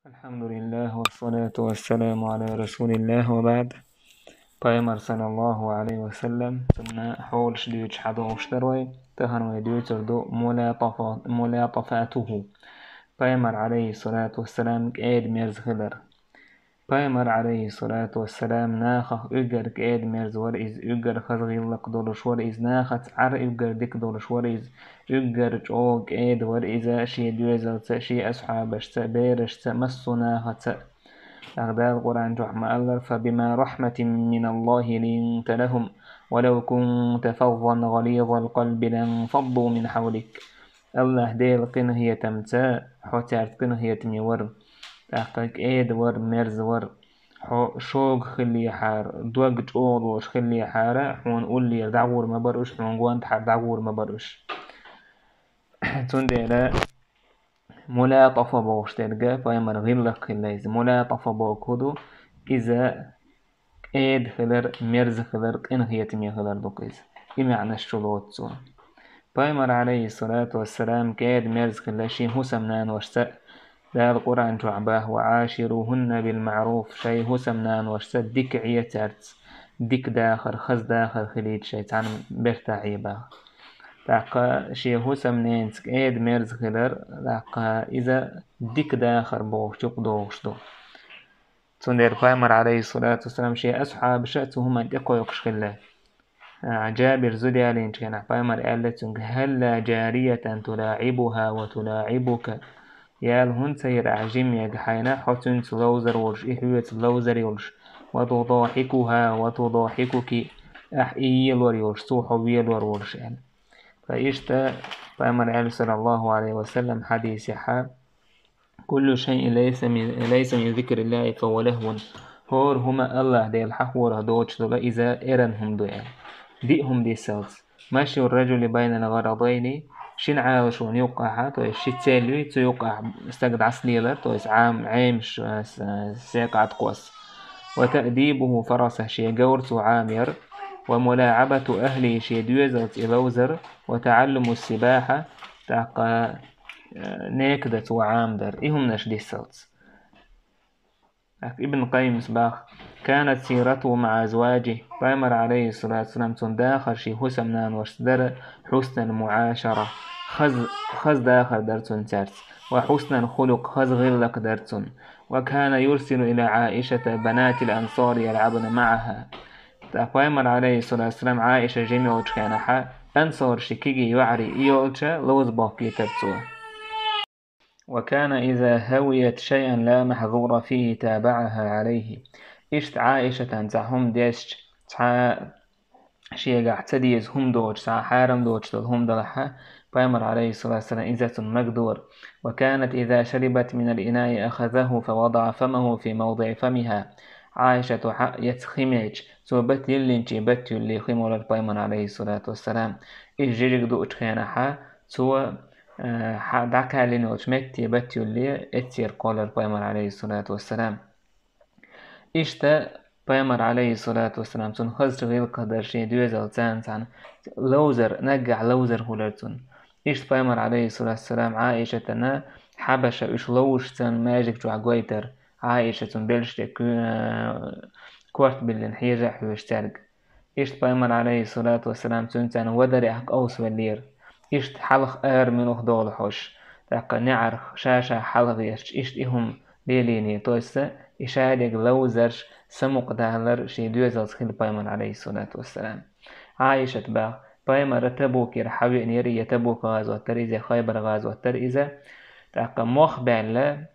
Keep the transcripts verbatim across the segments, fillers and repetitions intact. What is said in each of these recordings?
الحمد لله والصلاة والسلام على رسول الله وبعد. Пайхамар, саллаллаху Ӏалайхи ва саллам, цунна хьолаш дуьйцуш хьадогӀуш дара вай, тахана вай дуьйцур ду мулатафа-, мулатафатуху. Пайхамар, Ӏалайхи салату ва салам, кӀеда-мерза хилар. Пайхамар, Ӏалайхи салату ва салам, нахах уггар кӀеда-мерза вара иза, уггар хаза гӀиллакх долуш вара иза, нахаца Ӏар уггар дика долуш вара иза, уггар чӀогӀа кӀеда вара иза шен доьзалца, шен асхьабашца, берашца, массо а нахаца. ТӀаккха Дала Къуръан чохь ма-аллара: «فبما رحمة من الله لنت لهم ولو كنت فظا غليظ القلب لانفضوا من حولك». АллахӀ Делан къинхетамца хьо цаьрца къинхетаме вара, тӀаккха кӀеда вара, мерза вара. Хьо шога хиллехьара, дог чӀогӀа долуш хиллехьара, хьуна уллера дӀагӀур ма бара уьш, хьуна гонахьара дӀагӀур ма бара уьш. Цундела мулатафа бохуш дерг пайхамар гӀиллакх хилла иза. Мулатафа боху ду, иза кӀеда хилар, мерза хилар, къинхетаме хилар ду-кх иза. И маьӀнаш чу лоцу цо. Пайхамар, Ӏалайхи салату ва салам, кӀеда-мерза хилла шен хӀусамнаношца. Дала Къуръан чохь баха: «وعاشروهن بالمعروف», шайн хӀусамнаношца дика Ӏе цаьрца, дика дахар, хаза дахар хилийта шайн цхьана бертахь Ӏе баха. ТӀаккха шен хӀусамненца кӀеда-мерза хилар, тӀаккха иза дика дахар бохучу юкъа догӀуш ду. Цундела пайхамар, Ӏалайхи салату ва салам, шен асхьабаша а цу хӀуманна тӀекхойкхуш хилла. А, Джабир зуда ялийначу хенахь пайхамар аьлла цуьнга: «هلا جارية تلاعبها وتلاعبك». Ял хӀунда ца йира ахь жимма ерг хьайна, хьо цуьнца ловзар волуш, и хьоьца ловзар йолуш, «وتضاحكها وتضاحكك», ахь и елор йолуш, цо хьо велор волуш аьлла. Ткъа иштта пайхамар аьлла, саллаллаху Ӏалайхи ва саллам, хьадисехьа: «كل شيء ليس من، ليس من ذكر الله فهو لهو». ХӀора хӀума АллахӀ Дела хьахорах доцуш долу иза эрна хӀума ду аьлла. Диъ хӀума дисалц. «مشي الرجل بين الغرضين», шина Ӏалашонан юккъахьа, то есть ши цель юй, цу юккъахь стаг дӀасалелар, то есть Ӏам-, Ӏемаш, а, с-, а, секъа дӀакхосса. «وتأديبه فرسه», шен говр цо Ӏамаяр, «وملاعبة أهله», шен доьзалца и ловзар, «وتعلم السباحة», тӀаккха, а, нека дан цо Ӏамадар. И хӀуманаш дисалц. Ибн Къаййимас баха: «كانت سيرته مع أزواجه», пайхамар, Ӏалайхи салату ва салам, цуьнан дахар шен хӀусамнаношца дара, «حسن المعاشرة», хаза, хаза дахар дара цуьнан цаьрца, «وحسن الخلق», хаза гӀиллакх дара цуьнан, «وكان يرسل إلى عائشة بنات الأنصار يلعبن معها». ТӀаккха пайхамар, Ӏалайхи салату ва салам, Ӏайша жима йолчу хенахьа, ансарши кегий йоӀарий и йолча ловза бохкийтар цо. «وكان إذا هويت شيئا لا محظور فيه تابعها عليه». Иштта Ӏайшатан цхьа хӀума дезча, цхьа шегахь ца деза хӀума доцуш, цхьа хьарам доцуш долу хӀума далахьа, пайхамар, Ӏалайхи салату ва салам, иза цунна магадора. «وكانت إذا شربت من الإناء أخذه فوضع فمه في موضع فمها». Ӏайшата хьа эца хи меча, цо бат йиллинчий бат юллий хи молар пайхамар, Ӏалайхи салату ва салам. Иза жижиг дуучу хенахьа, цо, э, хьа-, дӀакхаьллина йолчу метте бат юллий, эццера кхолар пайхамар, Ӏалайхи салату ва салам. Иштта пайхамар, Ӏалайхи салату ва салам, цунна хазачу гӀиллакхах дара шен доьзалца цхьаьна ловзар, наггахь ловзар хӀулар цунна. Иштта пайхамар, Ӏалайхи салату ва салам, Ӏайшатана хьабаша уьш ловзуш царна маьждиг чохь гойтар, Ӏайша цунна белш тӀе куь-, э, корта биллина хьежа а хьоьжуш цаьрга. Иштта пайхамар, Ӏалайхи салату ва салам, цуьнца цхьаьна вадарехь къовсавеллера. Иштта хьалха ара муьлха долу хьош, тӀаккха неӀарх ша-ша хьалха гӀерташ, иштта и хӀума лелийне, то есть и шадерг ловзарш, самукъадалар шен доьзалца хилла пайхамар, Ӏалайхи салату ва салам. Ӏайшат баха, пайхамар Табукера хьавеанера, я Табук гӀазот дара иза, я Хайбар гӀазот дара иза, тӀаккха мох баьлла,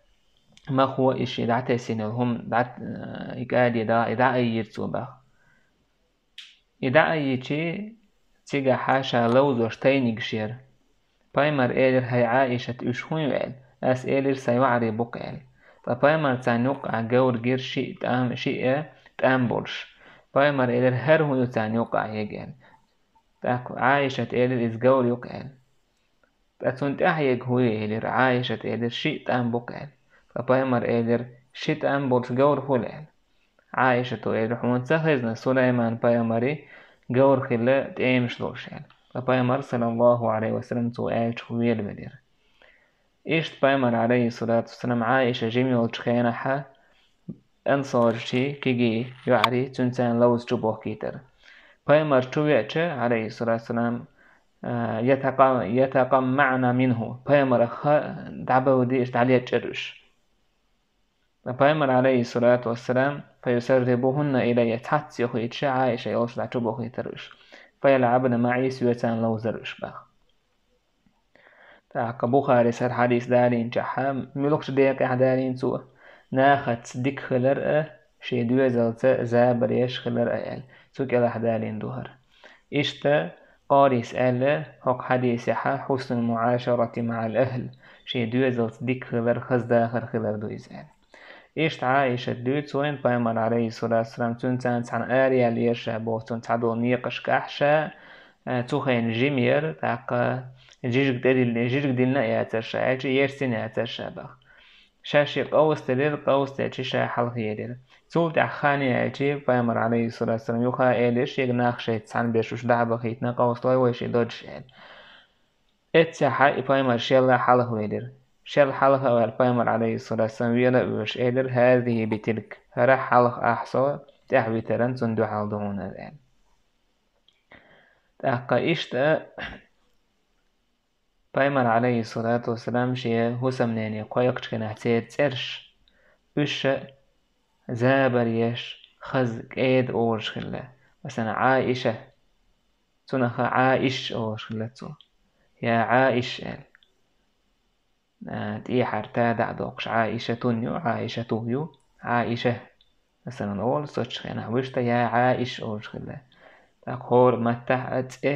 махо и шен дӀатесина йолу хӀума дӀа-, и кӀаде дӀа-, и дӀаайира цо баха. И дӀа а йичи, цигахьа ша ловзош тайнигаш яра. Пайхамар элира: «ХӀай Ӏаишат, уьш хӀун ю?» — аьлла. Ас элира: «Сайн йоӀарий бу-кх», — аьлла. Ткъа пайхамар царна юккъахь говр гира шиъ тӀам, шиъ тӀам болуш. Пайхамар элира: «ХӀара хӀун ю царна юккъахь ерг?» — аьлла. ТӀаккха Ӏаишат элира: «Иза говр ю-кх», — аьлла. Ткъа цунна тӀаьхьа ерг хӀун ю элира, Ӏаишат элира: «Шиъ тӀам бу-кх», — аьлла. Ткъа пайхамар элира: «Ши тӀам болуш говр хуьлу», — аьлла. Ӏаишата элира: «Хьуна ца хезна Сулайман пайхамари говр хилла тӀемаш долуш», — аьлла. Ткъа пайхамар, саллаллаху Ӏалайхи ва саллам, цо аьллачух велавелира. Иштта пайхамар, Ӏалайхи ссалату вассалам, Ӏаиша жима йолчу хенахь ансарший, кегий йоӀарий цуьнан царна ловза чу бохкийтира. Пайхамар чу веача, Ӏалайхи ссалату вассалам, а, ятакъа-, ятакъаммаӀна минху, пайхамарах дӀабовдийша дӀалечкъира уьш. Ткъа пайхамар, Ӏалайхи ссалату вассалам, фаюсаррибухунна илайя, цхьацца юхийча Ӏаиша йолчу дӀа чу бохийтира уьш. ФаялӀабна маӀи, соьца ловзара уьш боху. ТӀаккха Бухарис хӀара хьадис далийначохь, муьлхачу декъехь далийна цо, нахаца дика хилар а, шен доьзалца забар еш хилар а аьлла, цу кӀелахь далийна ду хӀара. Иштта, Къарис аьлла, хӀокху хьадисехь хьуснул муӀашарати маӀал ахӀл, шен доьзалца дика хилар, хаза дахар хилар ду иза аьлла. Иштта Ӏаишат дуьйцу вайна, пайхамар, Ӏалайхи ссалату вассалам, цуьнца цхьаьна араяьлла яра ша боху, цунна цхьадолу некъашкахь ша, а, цу хенахь жима яра, тӀаккха жижиг тӀедиллина, жижиг диллина а яцара ша, аьлча, ерсина яцара ша боху. Ша шен къовсаделира, къовсаделча ша хьалхаелира. Цул тӀаьхьа хан яьлча, пайхамар, Ӏалайхи ссалату вассалам, юха элира шега нах шайца цхьаьна берш уьш дӀа а бахийтина, къовсалой вай шен додуш аьлла. Эццехь и пайхамар шелла хьалхавелира. Шелла хьалха а ваьлла, пайхамар, Ӏалайхи ссалату вассалам, вела а воьдуш, элира: «ХӀазихӀи битилк», хӀара хьалха ахь со тӀаьхьавитаран цунна дуьхьал ду хьуна аса аьлла. ТӀаккха иштта пайхамар, Ӏалайхи ссалату вассалам, шен хӀусамнене кхойкхучу хенахь церан цӀераш, уьш а забар еш, хаза кӀеда олуш хилла. Масала, Ӏаиша, цунах Ӏаиш олуш хилла цо. Я Ӏаиш аьлла. А, тӀехьара та дӀа а доккхуш, Ӏаишатун ю, Ӏаишату ю, Ӏаиша. Масалан, олу, соцучу хенахь вуьшта я Ӏаиш олуш хилла. ТӀаккха хӀора маттахь а цӀе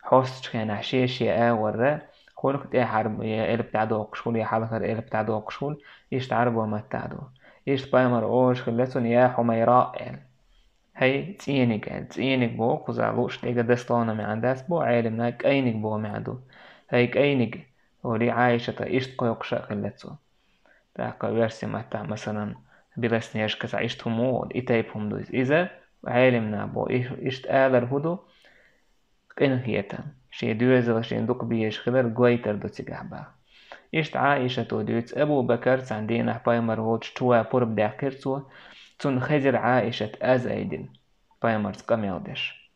хьостучу хенахь шен-шен агӀорра, хуьлу-кх тӀехьара я элп дӀадоккхуш хуьлу, я хьалхара элп дӀадоккхуш хуьлу, иштта Ӏарбо маттахь ду. Иштта пайхамар олуш хилла цунна я Хьумайра аьлла. ХӀай, цӀениг аьлла. ЦӀениг боху кхуза лууш дерг дословно маьӀна дац боху Ӏеламнаха, кӀайниг боху маьӀна ду. ХӀай, кӀайниг, олий Ӏаишата, иштта кхойкхуш а хилла цо. ТӀаккха оьрсийн маттахь, масалан, Белоснежка цхьа иштта хӀума ву, и тайпа хӀума ду иза. Иза Ӏеламнаха боху, и-, иштта алар хӀун ду? Къинхетам. Шен доьзал, шен дукха безаш хилар гойтар ду цигахь боху. Иштта Ӏаишата дуьйцу, Абу Бакар цхьана дийнахь пайхамар волчу чу ван пурба даьккхира цо, цунна хезира Ӏаишат аз айдина, пайхамарца къамел деш.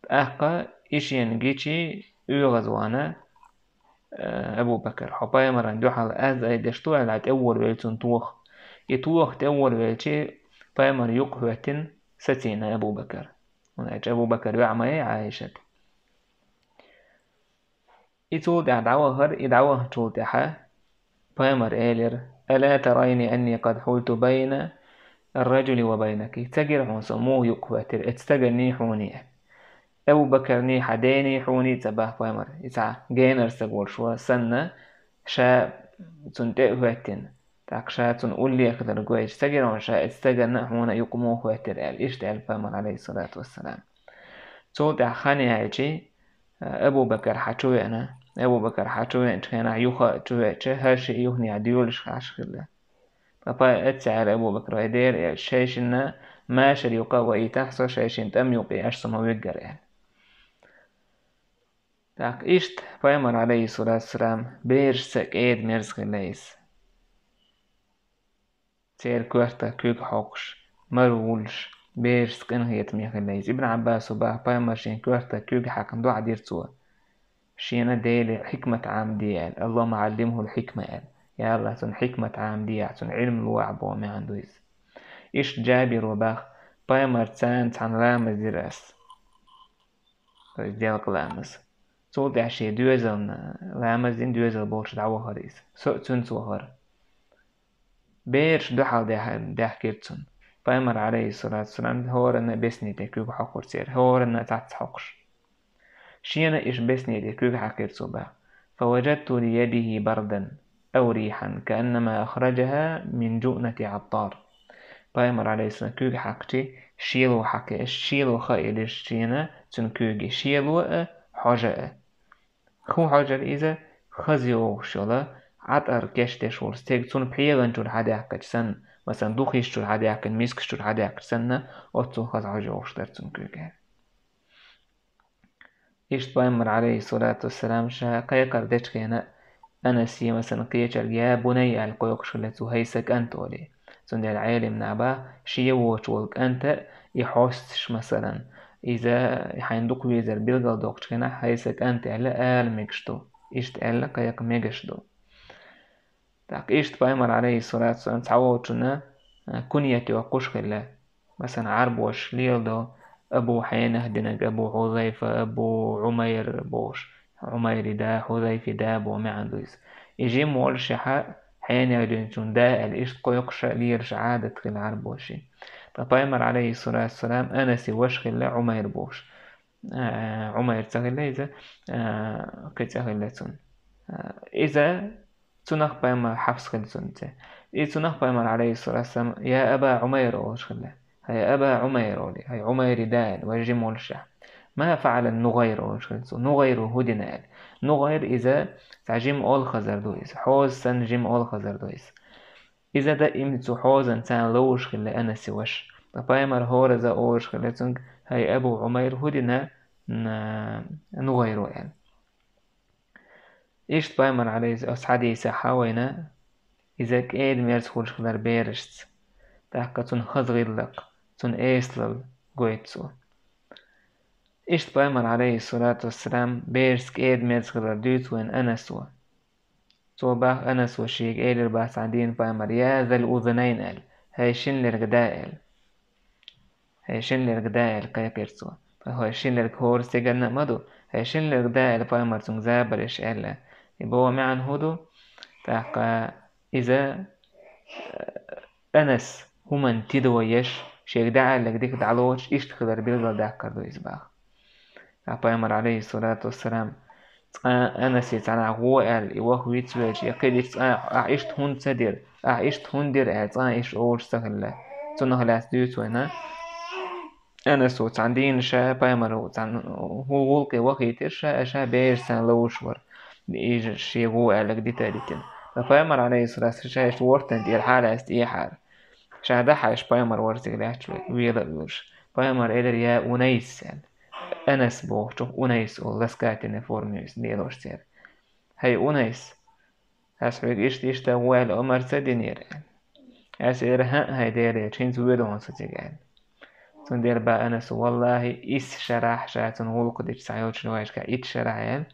ТӀаккха и шена гичи оьгӀазвахана, э, Абу Бакар, хьо пайхамарна дуьхьал аз айдеш ду аьлла, тӀе а волавелла цунна тоха. И тоха тӀе а волавелча, пайхамар юкъахӀоьттина сацийна Абу Бакар. ХӀунда аьлча Абу Бакар йоӀ ма яй Ӏаишат. И цул тӀаьхьа дӀавахара, и дӀавахначул тӀаьхьа пайхамар элира: «Ала тарайни анни къад хьулту байна ар-раджули ва байнаки?» Ца гира хьуна со муха юкъахӀоьттира, эцу стаганий хьуний? Абу Бакарний, хьан дений хьуний ца боху пайхамар. И цхьа генара стаг волуш ван санна, ша цунна тӀе а хӀоьттина, тӀаккха ша цунна уллехь хилар гойтуш, ца гира хьуна ша эцу стаганна а хьуна юкъа муха хӀоьттира аьлла, иштта аьлла пайхамар, Ӏалайхи ссалату вассалам. Цул тӀаьхьа хан яьлча, Абу Бакар хьан чу веана. Абу Бакар хьан чу веанчу хенахь юха а чу веача, хӀара шиъ юханехьа доьлуш хьаш хилла. Ткъа пай эццехь аьлла Абу Бакар: «Вай Дела, аьлла, шайшинна машар юкъа а ваийтахь со, шайшинна тӀам юкъа а аш со ма виггара», аьлла. ТӀаккха иштта пайхамар, Ӏалайхи ссалату вассалам, берашца кӀеда-мерза хилла иза. Церан коьртах куьг хьокхуш, мара вуллуш, берашца къинхетаме хилла иза. Ибн Ӏаббасо боху, пайхамар шен коьртах куьг хьаькхна дуӀа дира цо. Шена Деле хьикмат Ӏамаде аьлла, Аллахумма Ӏаллимхул хьикма аьлла. Я АллахӀ, цунна хьикмат Ӏамадехьа, цунна Ӏилма лохьа боху маьӀна ду иза. Иштта Джабиро боху, пайхамарца цхьаьна ламаз дира ас. То есть делкъа ламаз. Цул тӀаьхьа шен доьзална ламаз дина, доьзал болчу дӀавахара иза. Со а цуьнца вахара. Бераш дуьхьал даьхкира цунна. Пайхамар, Ӏалайхи ссалату вассалам, хӀоранна а бесни тӀе куьг хьокхура церан, хӀоранна а цхьацца хьокхуш. Шена иштта бесни тӀе куьг хьаькхира цо боху. «Фаваджадту ли ядихи бардан ау рихьан, кааннама ахраджаха мин джуънати Ӏаттар». Пайхамар, Ӏалайхи ссалам, куьг хьаькхчи, шело хьаькхира, шело хаийлира шена цуьнан куьйга, шело а, хьожа а. ХӀун хьожара иза? Хаза йогӀуш йолу, Ӏаттар кечдеш волу стеган, цунна пхьегӀан чуьра хьадаьккхича санна, масалан, духиш чуьра хьадаьккхина, мискаш чуьра хьадаьккхича санна, оццул хаза хьожа йогӀуш дара цуьнан куьйга. Иштта пайхамар, Ӏалайхи ссалату вассалам, ша кхайкхар дечу хенахь, Анас, масалан, кхечаьрга «я бунай» аьлла кхойкхуш хилла цо, «хӀай сан кӀант» олий. Цундела Ӏелам наха бах, шен воцуш волу кӀанта и хьосташ, масалан, иза хьайна дукха везар билгалдоккхучу хенахь, «хӀай сан кӀант» аьлла ала мегаш ду. Иштта аьлла кхайкха мегаш ду. ТӀаккха иштта пайхамар, алейхиссалату вассалам, цхьаволчунна, а, куньят йоккхуш хилла. Масалан, Ӏарбоша леладо Абу Хьенах динарг, Абу Хьузайфа, Абу Ӏумайр бохуш. Ӏумайри да, Хьузайфи да боху маьӀна ду иза. И жима воллушехь, Хьенех дуьйцучунна да аьлла, иштта кхойкхуш лелаш Ӏадат хилла Ӏарбошин. Ткъа пайхамар, алейхиссалату вассалам, Анаси ваша хилла Ӏумайр бохуш. А, Ӏумайр ца хилла иза, а, кхин цӀе хилла цунна. А, иза цунах пайхамар, Хьафс хилла цунна цӀе. И цунах пайхамар, алейхиссалату вассалам, «Я Аба Ӏумайр» олуш хилла. «ХӀай Аба Ӏумайр» олий, «хӀай Ӏумайри да» аьлла, вай жима воллушехь. «Ма фаъала нугӀайр» олуш хилла цо. НугӀайру хӀун дина аьлла. НугӀайр иза цхьа жима олхазар ду иза. Хьоза санна жима олхазар ду иза. Иза даим цу хьозан царна ловуш хилла Анаси ваша. Ткъа пайхамар хӀораза олуш хилла цуьнга: «ХӀай Абу Ӏумайр, хӀун дина, м, нугӀайро?» аьлла. Иштта пайхамар, алейхи, оцу хьадисехь хьан вайна, иза кӀеда-мерза хуьлуш хилар берашца, тӀаккха цуьнан хаза гӀиллакх, цуьнан эсалалла гойту цо. Иштта пайхамар, алейхиссалату вассалам, берашца кӀеда-мерза хилар дуьйцу вайна Анасо. Цо бах, Анасо шега элира бах цхьана дийнахь пайхамар: «Я зал узунайн», аьлла, «хӀай шина лерга да», аьлла. «ХӀай шина лерга да», аьлла кхайкхира цо. ХӀай шина лерга хӀора стигална а ма ду. «ХӀай шина лерга да», аьлла пайхамар цуьнга забар еш аьлла. И боху маьӀна хӀун ду? ТӀаккха иза, э, Анас хӀуманна тидам еш, шега дӀааьлларг дика дӀалоцуш, иштта хилар билгалдаккхар ду иза бах. Ткъа пайхамар, алейхиссалату вассалам, цкъа Анасе цхьанхьа гӀо аьлла, и ваха вицвелча, я кхидӀа цкъа: «Ахь иштта хӀунда ца дира? Ахь иштта хӀунда дира?» аьлла, цкъа иштта олуш ца хилла. Цунах лаьцна дуьйцу вайна. Анасо цхьана дийнахь ша пайхамаро цхьана гӀуллакхе вахийтира ша, ша берашца ловуш вара. Иза шен гӀо аьлларг дита а дитина. Ткъа пайхамар, алейхиссалату вассалам, ша иштта вортан тӀера хьалаьцна тӀехьара. Ша дӀахьаьжча пайхамар вара цига лаьтташ вела а вуьйлуш. Пайхамар элира: «Я Унайс», аьлла. Анас бохучух Унайс олу, ласкательная форма ю иза лелош церан. «ХӀай Унайс, ас хьоьга иштта-иштта гӀо аьлла омра ца динера?» аьлла. Ас элира: «ХӀаъ, хӀай Делан элча, хӀинца воьду хьуна со цига», аьлла. Цундела бах Анасо: «Валлахи, исс шарахь ша цунна гӀуллакх дича», цхьайолчу риваятехь итт шарахь аьлла,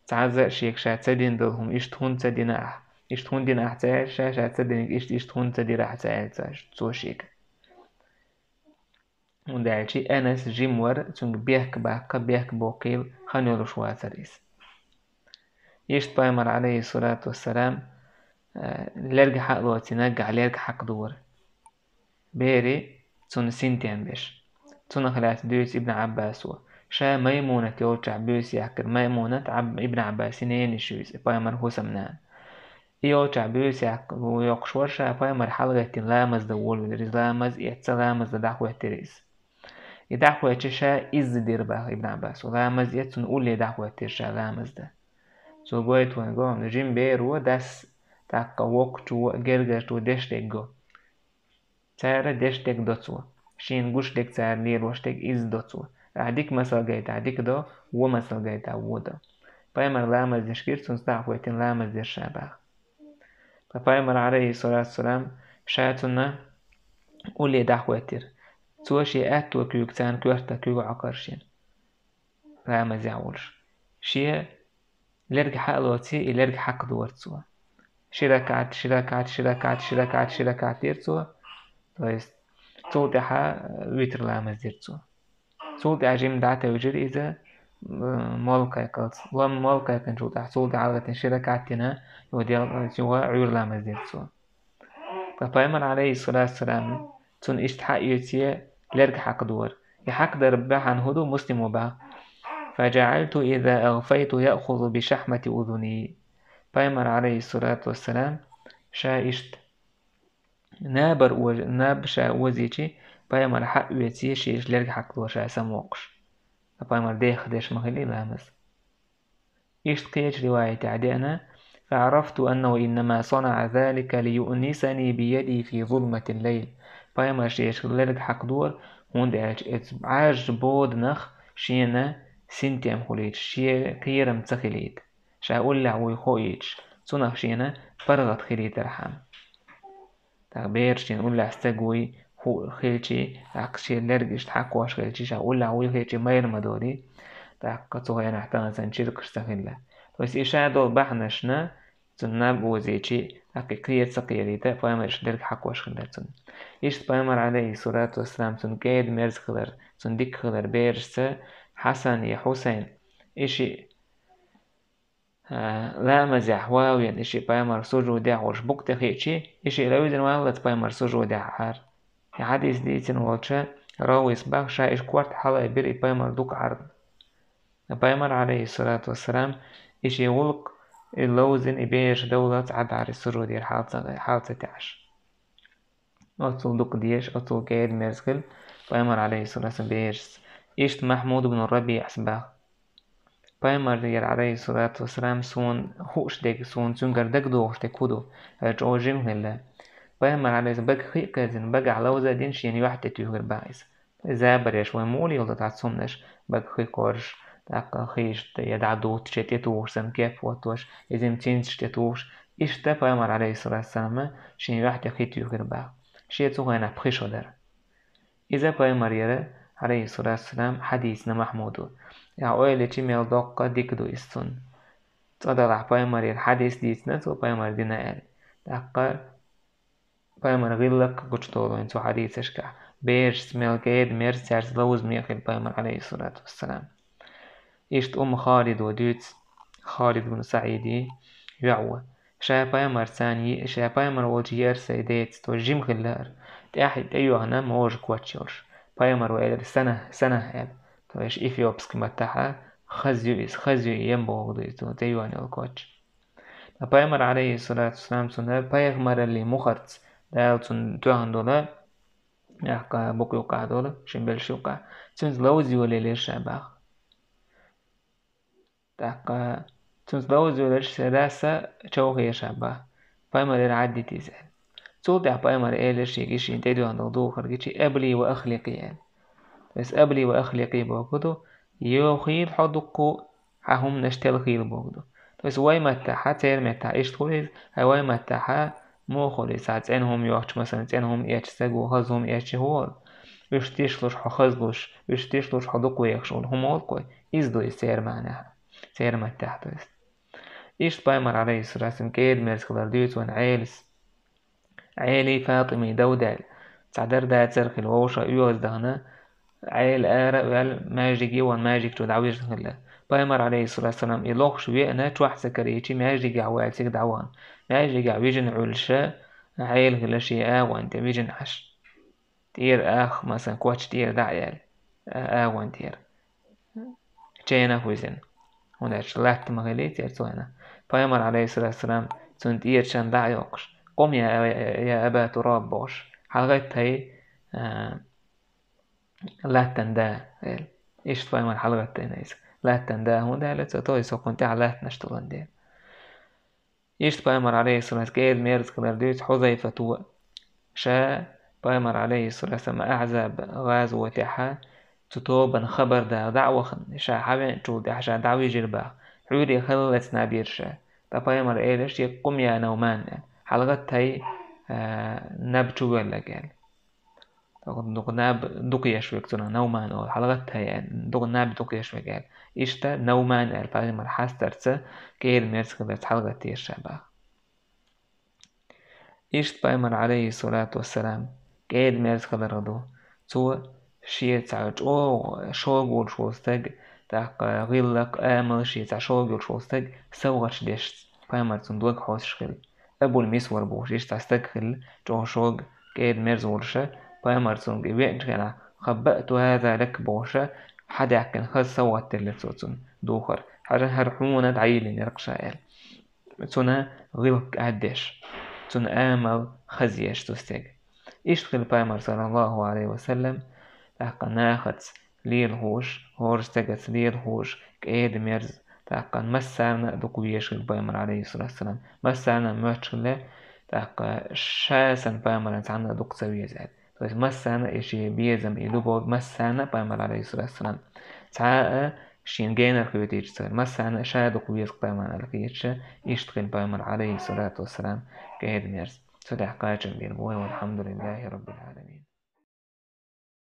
цхьазза а шега ша ца дина долу хӀума иштта хӀунда ца дина ахь? Иштта хӀунда дина ахь ца аьлла ша, ша ца динарг иштта, иштта хӀунда ца дира ахь ца аьлла цо шега. ХӀунда аьлча Анас жима вара, цуьнга бехк баккха, бехк боккхийла хан йолуш вацара иза. Иштта пайхамар, алейхиссалату вассалам, э, лерг хьа а лоций, наггахь лерг хьакхадора. Бери цунна синтем беш. Цунах лаьцна дуьйцу Ибн Ӏаббасо. Ша Маймунат йолчохь буьйса яьккхира. Маймунат Ӏаб-, Ибн Ӏаббаси ненаш ю иза, пайхамар хӀусамнана. И йолчохь буьйса яккха йоккхуш вара ша, пайхамар хьалагӀеттина ламаз дан волавелира иза, ламаз эцна, ламаз дан дӀахӀоьттира иза. И дӀахӀоьттича ша изза дира бах Ибн Ӏаббасо. Ламаз эцна, цунна улле дӀахӀоьттира ша ламаз дан. Цо гойту вайн гонна, жима беро дас, тӀаккха воккхачо, гергарчо деш дерг го. Цара деш дерг до цо. Шена гуш дерг, цара лелош дерг изза до цо. Ахь дика масал гайтахь, дика до, вон масал гайтахь, вон до. Пайхамар ламаз деш гира, цунца дӀахӀоьттина ламаз дира ша бах. Ткъа пайхамар, алейхиссалату вассалам, ша цунна улле дӀахӀоьттира. Цо шен аьтту куьйга царна коьрта куьйга Ӏокхаршина. Ламазехь волуш. Шен лерг хьа а лоций, и лерг хьакхадора цо. Ши ракаӀат, ши ракаӀат, ши ракаӀат, ши ракаӀат, ши ракаӀат дира цо. То есть, цул тӀаьхьа, э, витр ламаз дира цо. Цул тӀаьхьа жима дӀатевжира иза, э, молла кхайкхалц. Лом молла кхайкхинчул тӀаьхьа, цул тӀаьхьа гӀаттина ши ракаӀат дина, юха дел-, юха Ӏуьйра ламаз дира цо. Ткъа пайхамар, алейхиссалату вассалам, цунна иштта хьаоьций лерг хьакхадора. И хьакхадар бахьана хӀун ду, Муслимо бах: «فجعلت إذا أغفيت يأخذ بشحمة أذني». Пайхамар, алейхиссалату вассалам, ша иштта набар ож-, наб ша озийчи, пайхамар хьаоьций шен иштта лерг хьакхадора ша самавоккхуш. Ткъа пайхамар дехха деш ма хилий ламаз. Иштта кхечу риваятехь деана: «فعرفت أنه إنما صنع ذلك ليؤنسني بيدي في ظلمة الليل». Пайхамар шен лерг хьакхадора, хӀунда аьлча эцу бӀажачу боданах шена синтем хуьлийта, шен кхерам ца хилийта. Ша уллехь вуй хоуьйтуш, Цунах шена паргӀат хилийтархьама. ТӀаккха бераш шена уллехь стаг вуй ху-, хилчи, тӀаккха шен лерг иштта хьакхош хилчи, ша уллехь вуй хилчи майра ма долий, тӀаккха цу хенахь тахана санна чиркаш ца хилла. То есть и ша долу бахьанашна цунна наб озийчи, тӀаккха кхера ца кхерийта, пайхамарш лерг хьакхош хилла цунна. Иштта пайхамар, алейхиссалату вассалам, цунна кӀеда-мерза хилар, цунна дика хилар берашца Хьасан я Хьусайн, и шиъ, а, ламазехь ван веана, и шиъ пайхамар сужудехь волуш букъ тӀе хиъчи, и шиъ левзина валлалц пайхамар сужудехь Ӏара. И хьадис дийцина волча равис бах, ша иштта корта хьалаайбира и пайхамар дукха Ӏарна. Пайхамар, алейхиссалату вассалам, и шен гӀуллакх, и ловзина, и бераш довлалц Ӏадахьара сужудера хьал ца, хьал ца таьӀаш. Оццул дукха дезаш, оццул кӀеда-мерза хилла пайхамар, алейхиссалату вассалам, берашца. Иштта Махьмуд ибн РабиӀас бах. Пайхамар яра, алейхиссалату вассалам, суна хууш дерг, суна цуьнгара дагадогӀуш дерг хӀун ду? Ара чӀогӀа жима хилла. Пайхамар, алейхиссалам, бага хи а кхаьзина, багахь ловза а дина, шена юьхь тӀе туьйхира бах иза. Забареш вай муха лело цхьацца хӀуманаш, бага хи коржуш, тӀаккха хи иштта я дӀадуттуш, я тӀетухуш санна кеп хӀоттош, я зим цинцаш тӀетухуш, иштта пайхамар, алейхиссалату вассалам, шен юьхь тӀе хи туьйхира бах. Шен цу хенахь пхи шо дара. Иза пайхамар яра, алейхиссалату вассалам, хьадийцина Махьмуда. Яхь ойла йичи мел доккха дика ду иза цунна. Цкъа далахь пайхамар яра хьадис дийцина, цо пайхамар дина аьлла. ТӀаккха пайхамар гӀиллакх гучудолу вайн цу хьадисашкахь. Берашца мел кӀеда-мерза цаьрца ловза ма хилла пайхамар, алейхиссалату вассалам. Иштта Умму Халида дуьйцу, Халид бин СаӀиди йоӀ ву. Ша пайхамар царна йи-, ша пайхамар волчу еара сайн деца, то жима хилла ара. ТӀаьхьа тӀейоьхна можа коч йолуш. Пайхамар ву элира Сана, Сана аьлла. То есть эфиопский маттахьа хаза ю иза, хаза ю, ем боху ду иза, то тӀейоьхна йолу коч. Ткъа пайхамар, алейхиссалату вассалам, цунна пайхамараллин мухарца Дала цунна тоьхна долу, яхка букъ юккъахь долу, шен белш юккъахь, цуьнца ловза йолаелира ша бах. ТӀаккха цуьнца ловза йолаелира ша даса човхийра ша бах. Пайхамар яра Ӏаддитийза аьлла. Цул тӀаьхьа пайхамар элира шега, и шена тӀедоьхна долу духар гичи, «Абли ва ахликъи», аьлла. То есть «Абли ва ахликъи» боху ду, йохийла хьо дуккху, хьан хӀуманаш телхийла боху ду. То есть вай маттахьа, церан меттахь иштта хуьлу иза, хьай вай маттахьа муха хуьлу иза, цхьа цӀена хӀума йохчу, масалан, цӀена хӀума эцча стаг ву, хаза хӀума эцча хӀу волу. Уьш тишлуш хьо хазлуш, уьш тишлуш хьо дукха вехаш волу хӀума волу кхой. Иза ду иза церан маьӀнехь, церан маттахь, то есть. Иштта пайхамар, алейхиссалату вассалам, кӀеда-мерза хилар дуьйцу вайн Ӏелас. Ӏели Фатимин дов даьлла, цхьа дар дацара хилла вовшах оьгӀаз дахана, Ӏели ара а ваьлла, маьждиге а ван, маьждиг чу дӀавижина хилла. Пайхамар, алейхиссалату вассалам, и лохуш веана, чохь ца карийчи, маьждигехь ваьлла цига дӀавахана. Маьждигехь вижина Ӏуьллуша, Ӏели хилла шен агӀон тӀе вижина Ӏаш. ТӀера ах, масалан, коч тӀера дӀа а яьлла, а-, агӀон тӀера. Чайна а хуьйзина. ХӀунда аьлча латта ма хилий церан цу хенахь. Пайхамар, алейхиссалату вассалам, цунна тӀера чан дӀа а йоккхуш: «Къум я, я Аба Тураб», – бохуш, хьалагӀатта хӀай, а, латтан да, аьлла. Иштта пайхамар хьалагӀаттийна иза. Латтан да хӀунда аьлла, цо той со кхунна тӀехь латтанаш тулан дела. Иштта пайхамар, алейхиссалату, кӀеда-мерза хилар дуьйцу Хьузайфата. Ша пайхамар, алейхиссалату, Ахьзаб гӀазотехьа цу тобан хабар дала дӀа а вахана, ша хьавеанчул тӀаьхьа ша дӀавижира баха. Хьуьйре хиллалц наб йира ша. Ткъа пайхамар элира шега: «Къум я Науман», – аьлла. «ХьалагӀатта хӀай, а, наб чу воьлларг», – аьлла. Дукха наб дукха еш верг цунах Науман олу, хьалагӀатта хӀай, аьлла, дукха наб дукха еш верг аьлла. Иштта Науман аьлла, пайхамар хьастарца, кӀеда-мерза хиларца хьалагӀаттийра ша баха. Иштта пайхамар, алейхиссалату вассалам, кӀеда-мерза хиларх ду. Цо шен цхьа чӀогӀа шога волуш волу стаг, тӀаккха гӀиллакх, амал шен цхьа шога йолуш волу стаг совгӀаташ деш, пайхамар цунна дог хьоьстуш хилла. Абул Мисвар бохуш, иштта цхьа стаг хилла, чӀогӀа шога, кӀеда-мерза волуша, пайхамар цунга веанчу хенахь: «Хаббату хаза лак», – бохуша, хьадаьккхина хаза совгӀат делла цо цунна духар. «ХӀара, хӀара хьуна дӀайиллинарг ша», – аьлла. Цунна гӀиллакх кӀаддеш, цунна амал хазъеш цу стеган. Иштта хилла пайхамар, саллаллаху алейхи ва саллям, тӀаккха нахаца лелахуш, хӀора стагаца лелахуш, кӀеда-мерза, тӀаккха массарна а дукха везаш хилла пайхамар, алейхиссалату вассалам. Массарна а моьттуш хилла, тӀаккха ша санна пайхамарна цхьанна а дукха ца веза аьлла. То есть массарна а и шен безам, и любовь массарна а пайхамар, алейхиссалату вассалам. Цхьа а шен генара хьоьтийча цара, массарна а ша дукха веза пайхамар аьлла хеташ, иштта хинна пайхамар, Ӏалайхи ссалату вассалам, кӀеда мерза. Цу тӀехь кхачам бина бой, валхьамдулиллахӀи раббил Ӏаламин.